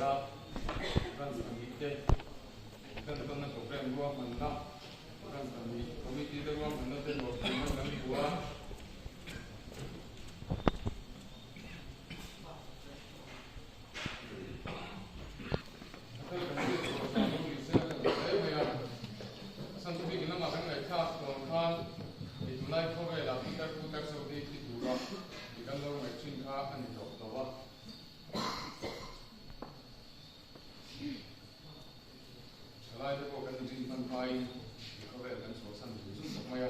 a, Branch pahnihte kan tawnna programme ruahmanna, Branch pahnih Committee te ruahmanna te hlawhtlinna kan hmu a. A thar kan hriat chhuah dan lo ni se a tha lo hle mai a. A chhan chu bikin lamah kan ngaihthlak tawn khan i tunlai khawvelah pitar putar chauh hi thi tura i kan lo ngaih thin kha a ni tawh lo a. Thalai te pawh kan inrin hman hmain i khawvel kan chhuahsan zung zung bawk mai a.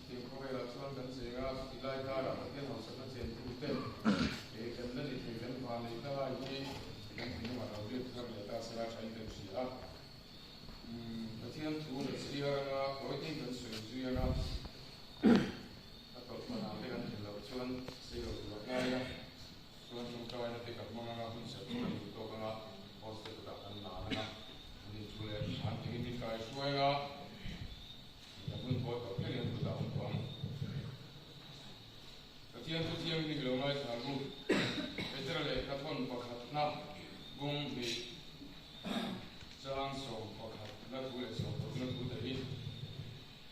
Chutiang khawvelah chuan kan cheng a, chutih lai karah Pathian hausakna chentu te he kan la ni thei kan vanneihna lai hi kan thinlungah lo riat thar leh ta sela thain kan hria a. Pathian thu la chhiar anga tawitin kan sawi zui anga a tawlh hmanah te kan thlen loh chuan sei lo tur a ngai a. Chuan tawngtaina te kan hmang anga hun serh chu kan duh tawk anga host te kutah kan lan anga ani chu leh an engin min kai hruai anga Kan hun haw tawh thleng in kut a awm tawh ang. Pathian thu thianghlim i lo ngaithla ang u. Petera lehkha thawn pakhatna bung hnih chang 11na thu leh 16na thu te hi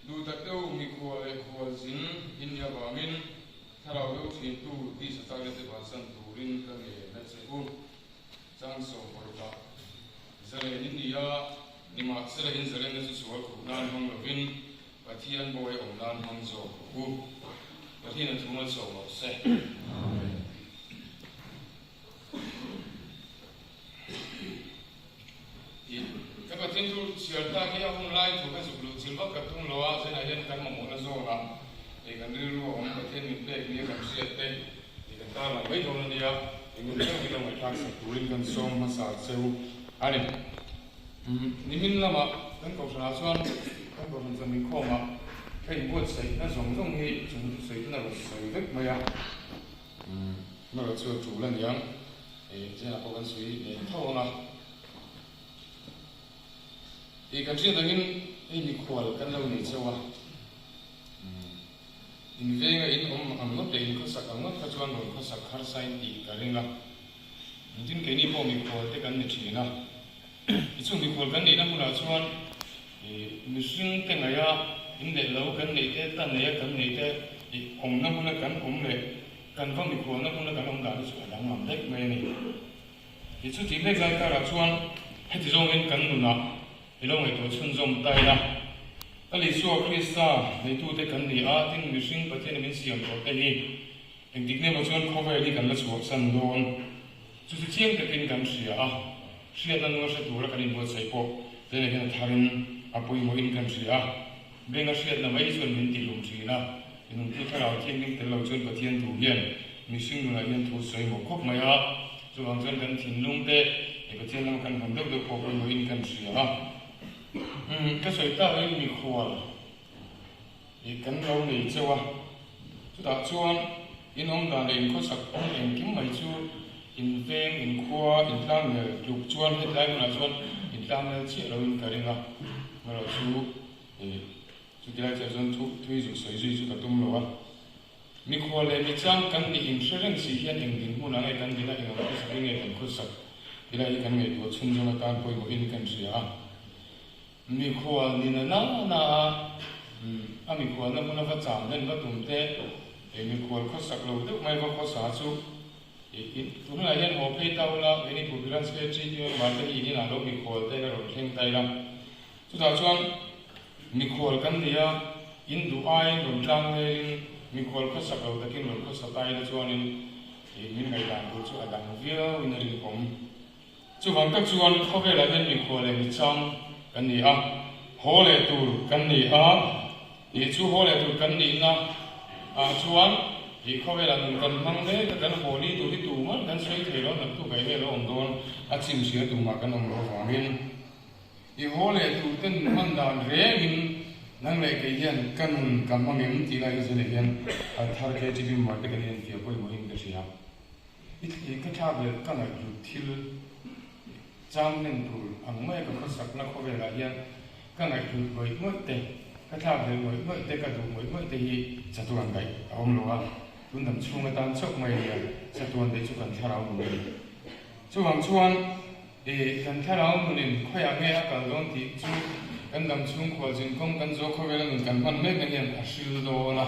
duh tak deuh mikhual leh khualzin in nih avangin thlarau deuh thintu tisa chakna te bansan turin ka ngen a che u. Chang 16ah zalen in ni a, nimahsela in zalenna chu sual khuh nan hmang lovin Pathian bawi awm nan hmang zawk rawh u. Pathian a thu malsawm rawh se. Amen. I ka Pathian chu chhiar tak hi a hun lai thu ka zuk luh chil vak ka tum lo a, zenah hian kan mamawhna zawnah ih kan rilru a awm Pathian min pek nia kan hriat te ih kan tarlang mai dawn a nia, engin deuh hi lo ngaihthlak sak turin kan sawm hmasa cheu a ni. Nimin lamah kan kohhranah chuan kan kohhran chuan inkhawmah ka inbuatsaihna zawng zawng hi chung thusawi ten a rawn sawi vek mai a, erawh chu a tul a niang. Zenah pawh kan sawi leh tho ang a. Tih kan hriat angin hei mikhual kan lo nei chauh a. In venga in awm ang ngawt leh in khawsak ang ngawt kha chuan rawn khawsak harsa in tih ka ring a. Engtin keini pawh mikhual te kan ni thin a. Tichung mikhual kan neihna hmunah chuan mihring te ngaih a in leh lo kan neih te, ta neia kan neih te awmna hmuna kan awm leh Kan va mikhualna hmuna kan awm dan hi chu a danglam daih mai a ni. Ti chu tih mek lai karah chuan heti zawngin kan nunah i lo ngaihtuah chhunzawm ta ila. Lal Isua Krista neitute kan ni a, tin mihring Pathianin min siam tawh te hi engtik nge maw chuan khawvel hi kan la chhuahsan dawn. Chu chu chiang takin kan hria a, hriatna nunga hre tura kan inbuatsaih pawh tlenah hian a tharin a pawimawhin kan hria a. Benga hriatna mai chuan min tihlum thin a, inuntu thlarau thianghlim tel lo chuan Pathian thu hian mihring nunah hian thu sawi mawh khawp mai a, chuvang chuan kan thinlung te leh Pathian lama kan hawn deuh deuh pawh pawimawhin kan hria a. Umm, ka sawi tak in mikhual ih kan lo nei chauh a, chutah chuan in awm dan leh in khawsak awm engkim mai chu in veng, in khua, in tlangnel tluk chuan hetlai hmunah chuan in tlangnel chiah loin ka ring a, amaherawhchu Ih, chuti lai chiah chuan thu thui zuk sawi zui chu ka tum lo a. Mikhual leh michang kan nih inhre reng si hian eng dinhmun ah nge kan din a, eng ang khawsak hi nge kan khawsak ti lai hi kan ngaihtuah chhunzawm atan pawimawhin kan hria a. Mikhual ni na na na a, a mikhualna hmuna va cham hlen va tum te, ih mikhual khawsak lo deuh mai va khawsa chu ih tunah hian haw phei ta ula, Manipur Branch KTP member te hi in inah lo mikhual te la rawn thleng ta ila. Chutah chuan mikhual kan ni a, in duh aiin rawn tlang ngelin mikhual khawsak lo takin rawn khawsa ta ila chuanin ih min ngaihdan tur chu a dang viauin a rinawm. Chuvang tak chuan khawvelah hian mikhual leh michang kan ni a, haw leh tur kan ni a, ih chu haw leh tur kan nihna ah chuan ih khawvelah nun kan hmang mek a, kan haw ni tur hi tumah kan sawi thei lo, naktuk ah enge lo awm dawn a chim hria tumah kan awm loh avangin. I haw leh tur te nun hman dan rengin nang leh kei hian ka nun ka hmang em tih lai hi zunah hian a thar KTV mar te kan inentir pawimawhin ka hria. I thli ka thlak leh ka ngaihhlut thil chang hnem tur ang maia ka khawsakna khawvelah hian ka ngaihhlut ngawih ngawih te, ka thlak leh ngawih ngawih te, ka duh ngawih ngawih te hi chatuan daih a awm lo a, tun dam chhung atan chauh mai a nia, chatuan daih chu kan thlarau nun a ni. Chuvang chuan. I kan thlarau nunin khawiah nge a kal dawn tih chu kan dam chhung khualzin kawng kan zawh khawvela nun kan hman mekna hian a hril dawn a.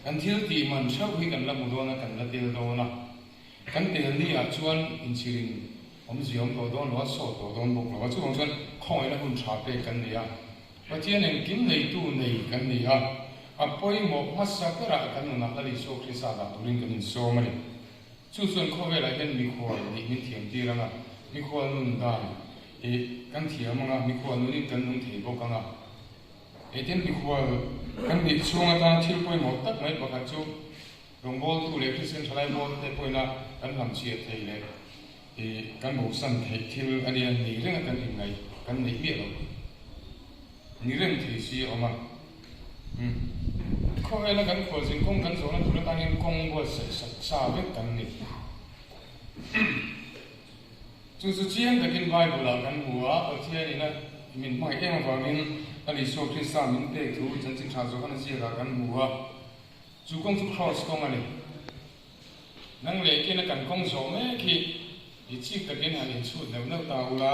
Kan thil tih man theuh hi kan la hmu dawn a, kan la tel dawn a. Kan tel ni ah chuan inchhirin awmzia awm tawh dawn lo a, sawt tawh dawn bawk lo a. Chuvang chuan khawngaihna hun tha pek kan nei a, Pathian engkim neitu nei kan ni a, a pawimawh hmasa berah kan nunah Lal Isua Krista dah turin kan insawm a ni. Chu chuan khawvelah hian mikhual nih min thiam tir ang a, mikhual nun dan hi kan thiam ang a, mikhual nunin kan nung thei bawk ang a. Heitin mikhual kan nih chhung atan thil pawimawh tak mai pakhat chu rawngbawltu leh Kristian thalai pawl te pawhina kan hlamchhiah thei leh kan bosan theih thil a nia, ni renga kan inngaih kan neih miah lo. Ni reng thei si a awm a. Umm. Khawvela kan khualzin kawng kan zawhna tur atangin kawng buatsaih sak sa vek kan ni. Chu chu chiang takin Bible-ah kan hmu a, Pathianin a min hmangaih em avangin a Isua Krista min pek thu chanchin tha Johana ziakah kan hmu a. Chu kawng chu Kraws kawng a ni. Nang leh kena kan kawng zawh mek hi i chik takin han inchhut neuh neuh ta ula,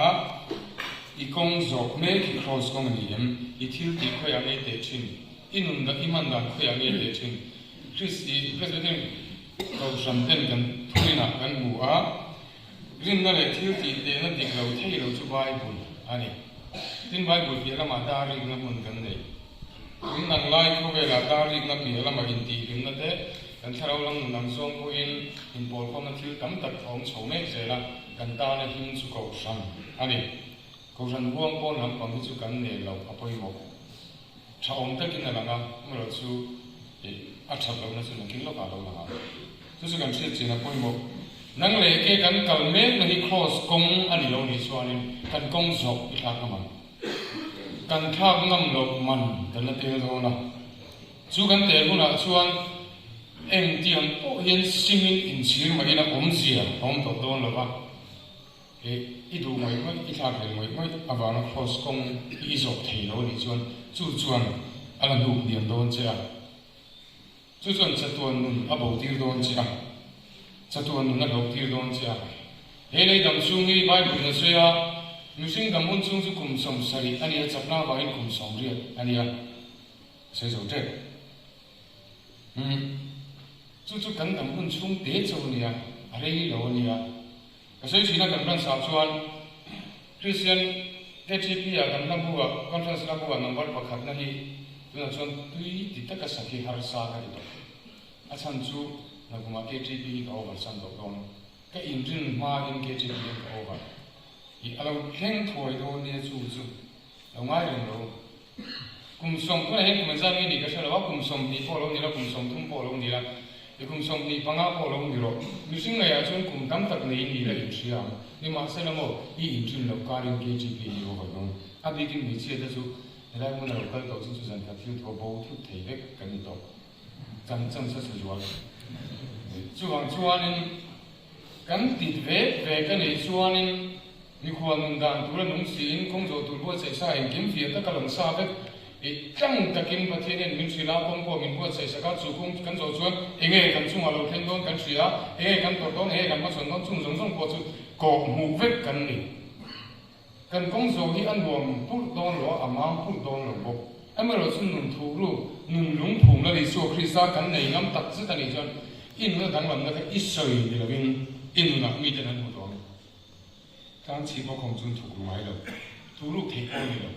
i kawng zawh mek hi Kraws kawng a ni em? I thil tih khawiah ngei teh thin? I nun dan, i hman dan khawiah ngei teh thin? Chris i President Kohhran ten kan thurinah kan hmu a, rinna leh thil tih tehna dik lo thei lo chu Bible a ni. Tin Bible piah lamah dar rikna hmun kan nei. Tun ang lai khawvelah dar rikna piah lama intihhlimna te, kan thlarau lam nun ang zawng pawhin inpawlkhawmna thil tam tak a awm chho mek zel a, kan tana him chu Kohhran a ni. Kohhran huang pawn lampang hi chu kan nel loh a pawimawh. Tha awm takin a lang a, amaherawh chu a that lohna chu nakin lawkah a lo lang ang. Chu chu kan hriat chin a pawimawh. Nang leh ke kan kal mekna hi Kraws kawng a ni lo nih chuanin kan kawng zawk i thlak ngam ang. Kan thlak ngam loh man kan la tel dawn a, chu kan tel hunah chuan engtiang pawh hian simin inchhir mah ila awmzia a awm tawh dawn lo va, he i duh ngawih ngawih, i thlak hlel ngawih ngawih avanga kraws kawng hi i zawh thei lo a nih chuan chu chuan a la hnuk hniam dawn che a. Chu chuan chatuan nun a bo tir dawn che a, chatuan nun a hlauh tir dawn che a. He lei dam chhung hi Bible in a sawi a, mihring dam hun chhung chu kum 70 a ni a, chakna avangin kum 80 a ni a, a sawi zo tep. Umm, chu chu kan dam hun chhung te cho a ni a, a rei lo a ni a. Ka sawi thin a, kan ransa chuan Kristian KTP ah kan hla bu ah, conference hla bu ah number pakhat na hi tunah chuan tui ti taka sak hi harsa ka ti tawh. A chhan chu nakumah KTP hi ka over san tawh dawn. Ka inrin hma in KTP hian ka over. I a lo thleng thuai dawn nia chu chu lo ngai reng lo. Kum sawm tunah hian kum engzat nge nih ka hre lo a, kum 20 pawh lo ni la, kum 30 pawh lo ni la, i kum 25 pawh lo ni rawh. Mihring ngeiah chuan kum tam tak nei ni la inhria ang. Nimahsela maw, i inrin loh karin KTP hi over dawn. A bikin hmeichhia te chu helai hmuna lo kal tawh chin chu zan khat thil thaw bo thut thei vek kan ni tawh. Chan chan sa sa zual. Chuvang chuanin kan tit vek vek a nih chuanin Mikhual nun dan tur a nung siin kawng zawh tur buatsaih sa engkim fiah taka lang sa vek. I tlang takin Pathian hian min hrilh a, kawng pawh min buatsaih sak a, chu kawng kan zawh chuan enge kan chungah lo thleng dawn kan hria a, enge kan tawrh dawn, enge kan hmachhawn dawn chung zawng zawng pawh chu kawh hmuh vek kan ni. Kan kawng zawh hi a nuam purh dawn lo a, a mam purh dawn lo bawk. Amaherawhchu nun thukru, nun lungphum Lal Isua Krista kan nei ngam tak zet a nih chuan i nuna danglamna kha i sawi ni lovin i nunah miten an hmu dawn. Tlang chhip a khawm chun thuk ngai lo, thu ruk theih pawh a ni lo.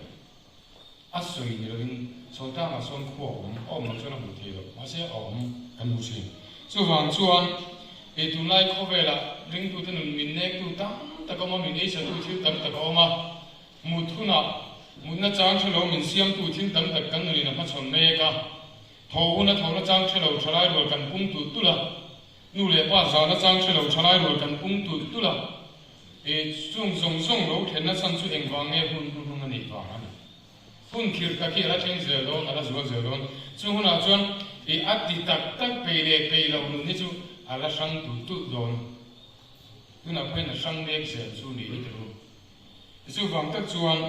A sawi ni lovin sawi tlangah sawn khua a awm, a awm loh chuan a hmuh theih loh, mahse a awm kan hmu thin. Chuvang chuan kei tunlai khawvelah ringtute nun min nektu tam tak a awm a, min eichatu thil tam tak a awm a, mut hunah mutna chang hre lo min siamtu thil tam tak kan nunin a hmachhawn mek a, tho huna thona chang hre lo thalai rual kan pung tulh tulh a. Nu leh pa zahna chang hre lo thalai rual kan pung tulh tulh a, e chung zawng zawng lo thlenna chhan chu engvang nge hun hnuhnung a nih vang a ni. Hun khirh tak hi a la thleng zel dawn, a la zual zel dawn. Chu hunah chuan e a ti tak tak peih leh peih loh nun hi chu a la hrang tulh tulh dawn. Tunah pawh hian a hrang mek zel chu ni hi teh u. Chuvang tak chuan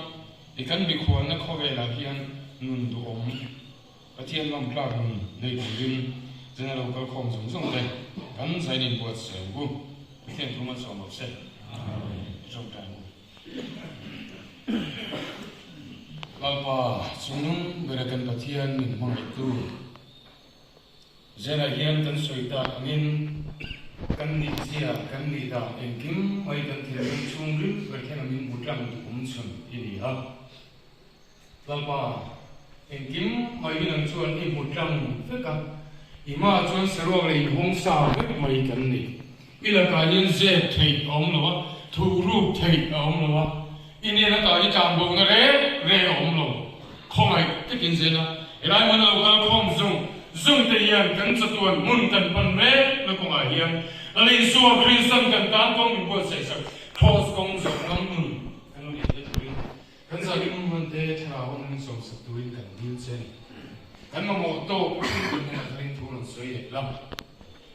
e kan mikhualna khawvelah hian nun duhawm. Pathian lawm tlak nun nei turin zan a lo kal khawm zawng zawng te kan zain in buatsaih ang u. Pathian thu malsawm rawh se. Amen. I tawngtai ang u. Lalpa, chungnung bera kan Pathian min hmangaihtu. Zela hian kan sawi tak angin kan nihzia, kan nih dan engkim mai kan thinlung chhungril ber thlenga min hmu tlang duhawm chhun i ni a. Lalpa, engkim mai hi nang chuan i hmu tlang vek a, i hmaah chuan saruak leh inhawng sa vek mai kan ni. I lakah hian zep theih a awm lo a, thuhruk theih a awm lo a, i nen atah i tlanbohna reng reng a awm lo. Khawngaih takin Zela, helai hmun a lo kal khawm zung zung te hian kan chatuan hmun kan pan mek na kawngah hian Lal Isua Kristan kan tan kawng min buatsaih sak Kraws kawng zawh ngam nun kan lo neih theih turin kan zahlim hman te thlarau an min sawmsak turin kan dil che a ni. Kan mamawh tawk in kan hnenah tharin thu rawn sawi leh la.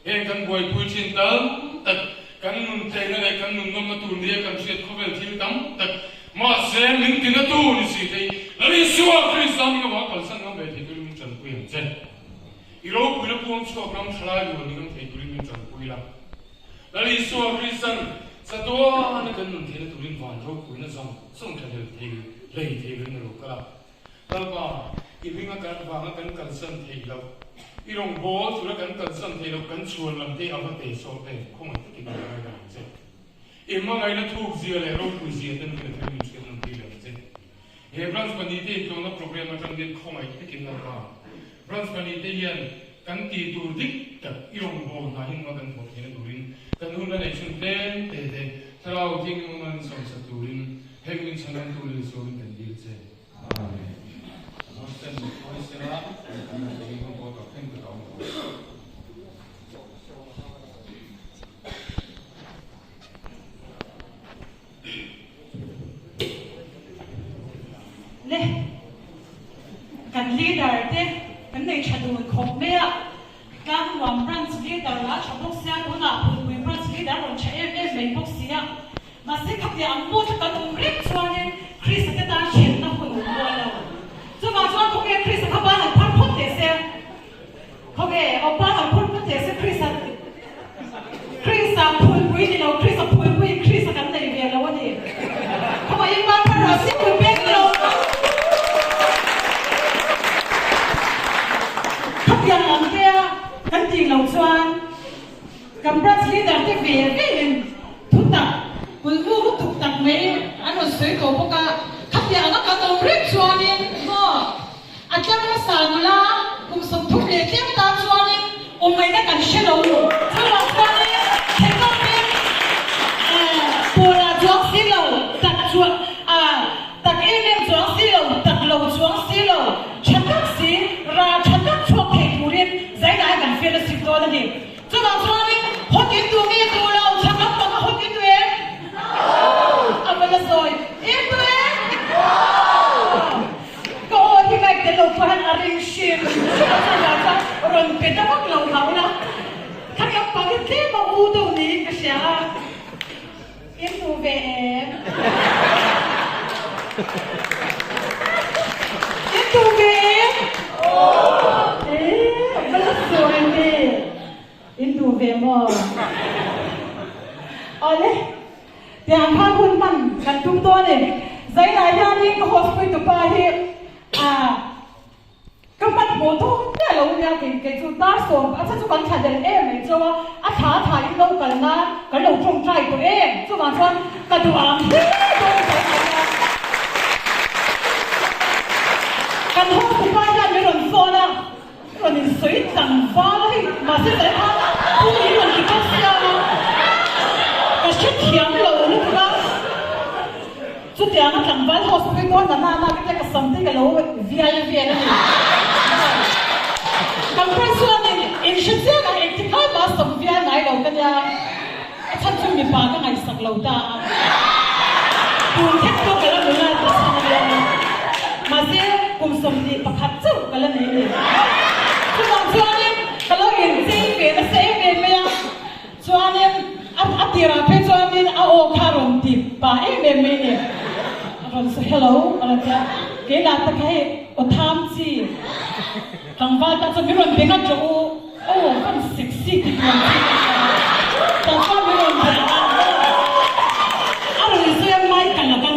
Heng kan buaipui thin tam tak, kan nun tleina leh kan nun nawmna tur nia kan hriat khawvel thil tam tak, mahse min tina tu ni si thei, Lal Isua Krista min avanga kalsan ngam ve thei turin min tanpui ang che. I ropuina puang chhuak ram thalai rual ni ngam thei turin min tanpui la. Lal Isua Kristan chatuana kan nun theihna turin van ropuina zawng zawng thlahlel thei lei thei rin a lo kal a. Lalpa, i hminga kan vanga kan kalsan theih loh, i rawngbâwl tura kan kalsan theih loh kan chhuan lam te a va tei sawt em, khawngaih takin min ngaidam ang che. I hmangaihna thuk zia leh ropui zia te nunna thil min hriat nawm tir ang che. He Branch pahnihte intlawhna programme atang hian khawngaih takin Lalpa, Branch pahnihte hian kan tih tur dik tak i rawngbâwl hna hi nunga kan thawh theihna turin kan hun la neih chhun tlem te te Thlarau Thianghlim awm an sawmsak turin heng min chhanawm tu leh sualin kan dil che. Le kan leader te kan nei tha dun khawp mai a, Tlangnuam branch leader lah tha bawk sia tunah Phulpui branch leader rawn tha em em mai bawk sia. Mahse khatiang ang pawh chu kan awm reng chuanin Krista te tan hrilhna hun awm rual lo. Chuvang chuan khawnge Krista kha ban han phar phawt teh se. Khawnge aw ban han phur phawt teh se Krista Krista phulpui ni lo Krista phulpui in Krista kan nei ve lo a ni. Khawngaihin ban phar rawh se pui pek ni lo. Khatiang ang te a kan tih loh chuan Kan branch leader te ve vein thutak kulhmu lutuk tak mai an rawn sawi tawh bawk a, khatiang anga kan awm reng chuanin maw a tlar hmasa nula kum 30 leh tlem tan chuanin awm ngaihna kan hre lo chuvang chuanin theihtawpin pawlah chuang si lo tak chuan tak em em chuang si lo tak lo chuang si lo tha tak si ra tha tak chhuak thei turin zailai kan fian a sik dawn a ni. Chuvang chuanin hawt in duh nge duh lo chhak lam panga hawt in duh em? A va la sawi in duh em? Ka aw hi mic tel lo pawh hian a ring hrim hrim a chuvang chuan rawn pe ta vak lo hau la. Kha lam pang hi tlem a u deuh niin ka hria a, in duh ve em? In duh ve em? Eh, va la sawi ve. In duh ve maw? Awle, tiang khan hun hman kan tum dawn e. Zainah hianin ka host puitupa hi ah Ka hmanhmawh dawn miah lo nia kei kei chu dar sawm a chu kan thla del em mai chauh a, a thla a thla in lo kal nan kan lo tawngtai tawh em chuvang chuan ka duh ang hle dawn mai mai a. Kan hotupa hian min rawn phone a, rawn in sawi tlangval a hei mahse zai khan pu in rawn ti bawk sia a, ka hrethiam lo lutuk a. Chutianga tlangval host pui dawn na nana ka tia ka sam te ka lo vial vel a ni. Kan friend chuanin in hre chiang ang engti kha mah sam vial ngai lo ka nia, a chhan chu mipa ka ngaihsak lo ta a. Tun thek pawh ka la nula ta chhan a nia. Mahse kum 21 chauh ka la nei a ni. Chuvang chuanin ka lo inchei ve nasa em em mai a. Chuanin a a tirah phei chuanin a aw kha a rawn ti pah em em mai ni. A rawn sawi hello a rawn ti a, keilah te kha hei aw tham chi tlangval ta chuan min rawn be ngat rawh u, aw kan sexy ti tur ang chi ka hria a, tah chuan min rawn be a, a rawn insawi a mai ka la ka.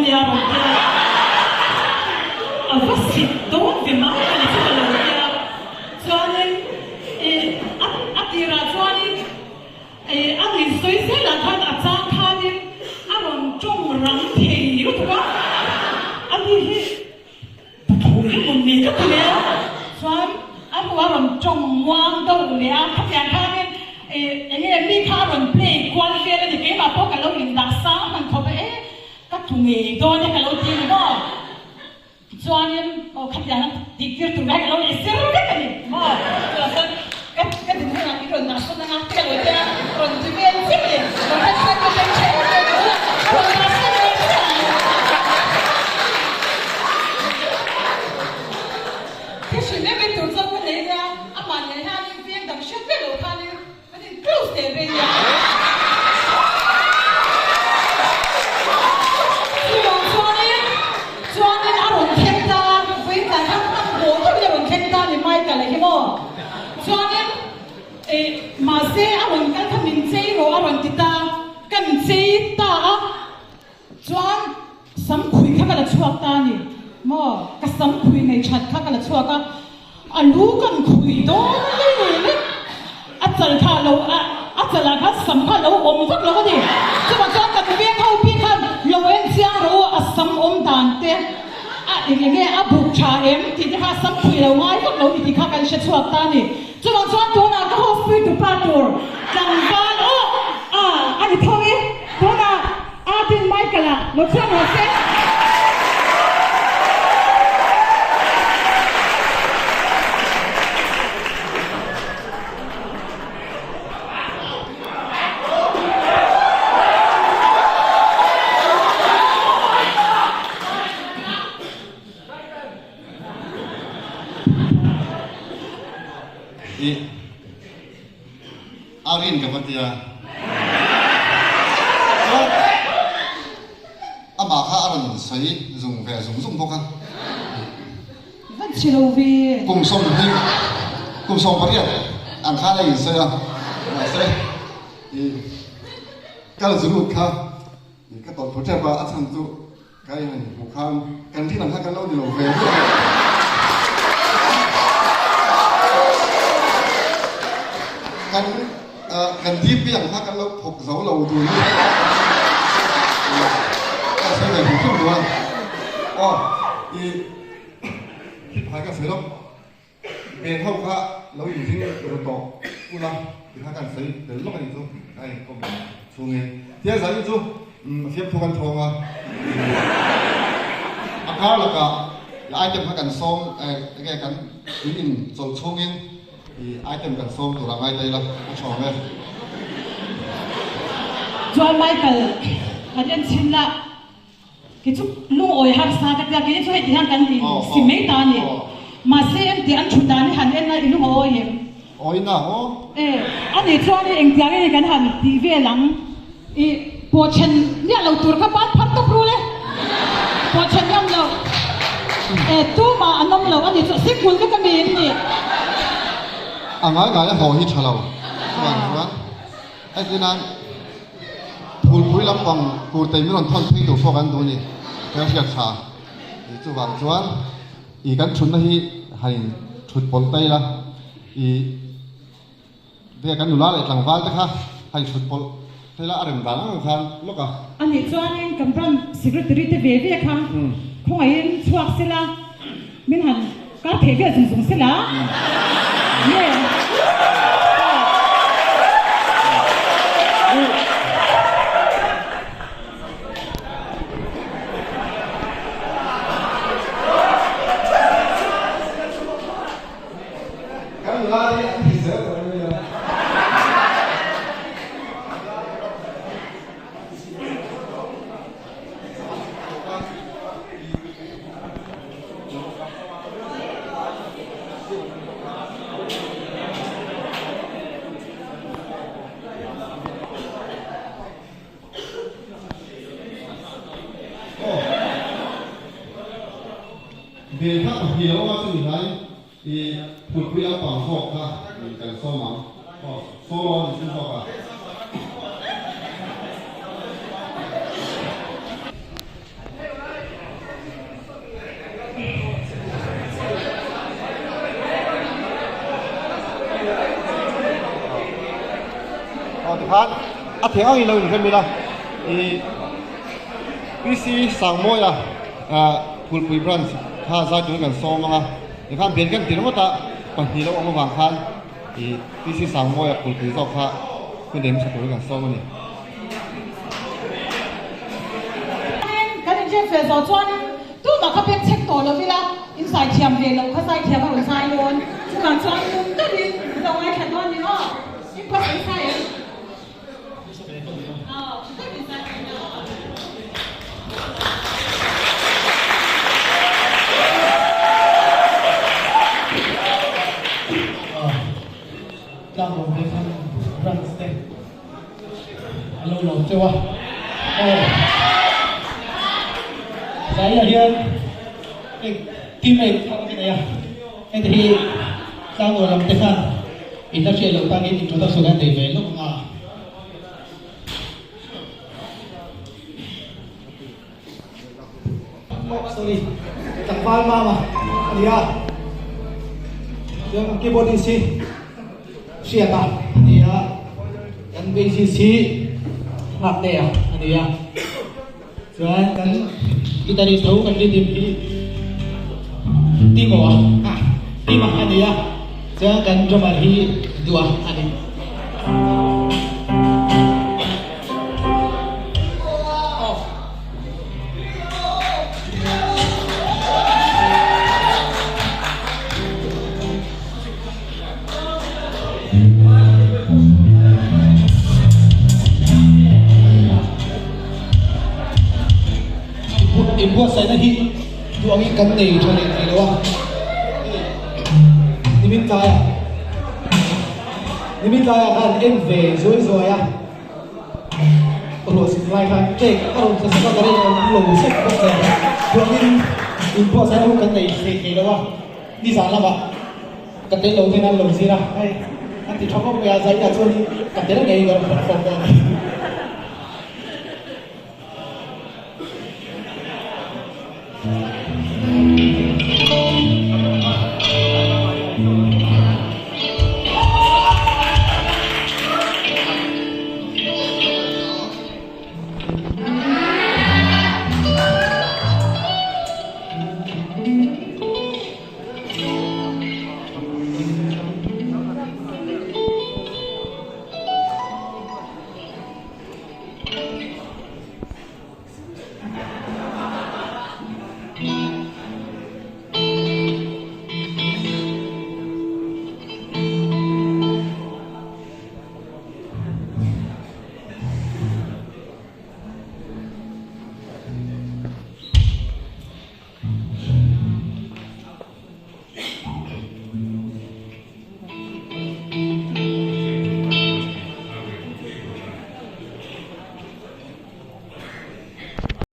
ngei dawn e ka lo ti a ni maw? Tichuanin aw khatiang a tih tir tur kha ka lo inzir vek a ni maw? Chuvang chuan ka ka dinhmunah min rawn dah sawn anga ka lo tia rawn ti vel chiah a ni. Rawn dah sawn ka tel ṭha em em a, rawn dah sawn vel chiah a ni. Thil hrilh em em tur chuan ka nei nia, amah nen hianin veng dang hriat vek loh khanin Kan in close teh ve nia. Chuvang chuanin chuanin a rawn thleng ta a, vawiin tlai khan hman haw deuhin a rawn thleng ta a ni Michael a hi maw. Chuanin eh mahse a rawn kal kha min chei rawh a rawn ti ta, kan chei ta a. Chuan sam khui kha ka la chhuak ta a ni maw, ka sam khui nei that kha ka la chhuak a, a lu kan khui dawn a ni lek, a chal kha a lo a chalah khan sam kha a lo awm vak lo a ni, chuvang chuan kan veng ho bik khan lo en chiang rawh u a sam awm dan te a eng enge a buk tha em tih te kha sam khui lo ngai vak lo ni tih kha kan hre chhuak ta a ni. Chuvang chuan tunah ka host-pui tupa tur tlangval aw a a ni tho i, tunah Artin Michael-a lo chhuak rawh se. I a rin ka va tia. Chuan amah kha a rawn sawi zung ve zung zung bawk a. Van chhe lo ve. Kum 20, kum 18 ang khan a insawi a. Mahse i kal zurut kha ka tawlh phu tep a, a chhan chu Ka in han hmuh khan kan rin ang kha kan lo ni lo ve viau a. Kan kan DP ang kha kan lo thawk zo lo tur hi ka sawi ve hrim hrim lo a. Aw i thil phai ka sawi lawk. Ven ho kha lo inzing ru tawh ula ti kha kan sawi tel lawk a nih chu a inkawm chhungin. Tia zanin chu fiamthu kan thawng a, a kar lakah item kha kan sawm enge kan tui in chawlh chhungin item kan sawm tur a ngai ta ila a tha awm e. Chuan Michael kan en chhin la. Kei chu lungawi harsa ka tia, kei chu heti hian kan in si mai ta a ni. Mahse engti an thu dan hi han en a, i lungawi em? Awi na aw. E, a nih chuan i engtiang nge kan han tih vel ang? I pawh then miah lo tur kha ban phar tawp rul e. Pawh then ngam lo. E, tumah an awm lo a nih chu, single vek a mi in nih. A ngai ngai a haw hi tha lo. Chuan chuan. Heti nan phulpui lampang kurtei min rawn thawn phei tur pawh kan duh a ni, ka hriat tha. I chuvang chuan i kan thutna hi han in thut pawlh ta ila, i ve kan nula leh tlangval te kha han in thut pawlh ta ila a rem dan ang ang khan lawk a. A nih chuanin kan branch secretary te ve ve kha khawngaihin chhuak sela min han Ka theih vel zung zung sela nge. Kan nula hi an thei zel tawh em nia. Bel kha ka hliau a chumi hlai i phulpui a pang zawk kha kan sawm ang. Aw, solo a ni chu zawk a. Aw tikhan a theng angin lo inrem ila i PC Sangmawia Phulpui branch kha zai turin kan sawm ang a tikhan bian kan ti ringawt a pahnih lo awm avang khan i PC Sangmawia Phulpui zawk kha hun nei hmasa turin kan sawm a ni. Kan chet fel zawh chuanin tumah kha pek chek tawh lo ila, in zai thiam ve loh kha zai thiam a rawn zai dawn. Chuvang chuan nung takin min lo ngaithla dawn ni aw. In pasal zai em? Aw, tha takin zai thei na aw. Tlangrawng te khan branch te an lo lawm teuh a aw zaiah hian hei teammate thar ka nei a heti hi tlangrawng lam te khan in la hriat loh tangin introduction an nei ve lawk ang a. Oh sorry tlangval mama a ni a chuan keyboardist hi hriata a ni a kan bassist hi Nghaktea a ni a chuan kan guitarist tho kan rhythm hi Timo a Tima a ni a chuan kan drummer hi Dua a ni. Inbuatsaihna hi duh angin kan nei tha leh thei lo a, nimin tlaiah nimin tlaiah khan en ve zuai zuai a. Ruah sik lai khan cake a rawn tla sek a, ka rin an lo sek bawk nen chuanin inbuatsaih ho kan nei thei thei lo a, nizan lamah ka tel lo ten an lo zir a, hei an ti tha khawp mai a, zainah chuanin ka tel ngei ka rawn perform dawn a ni.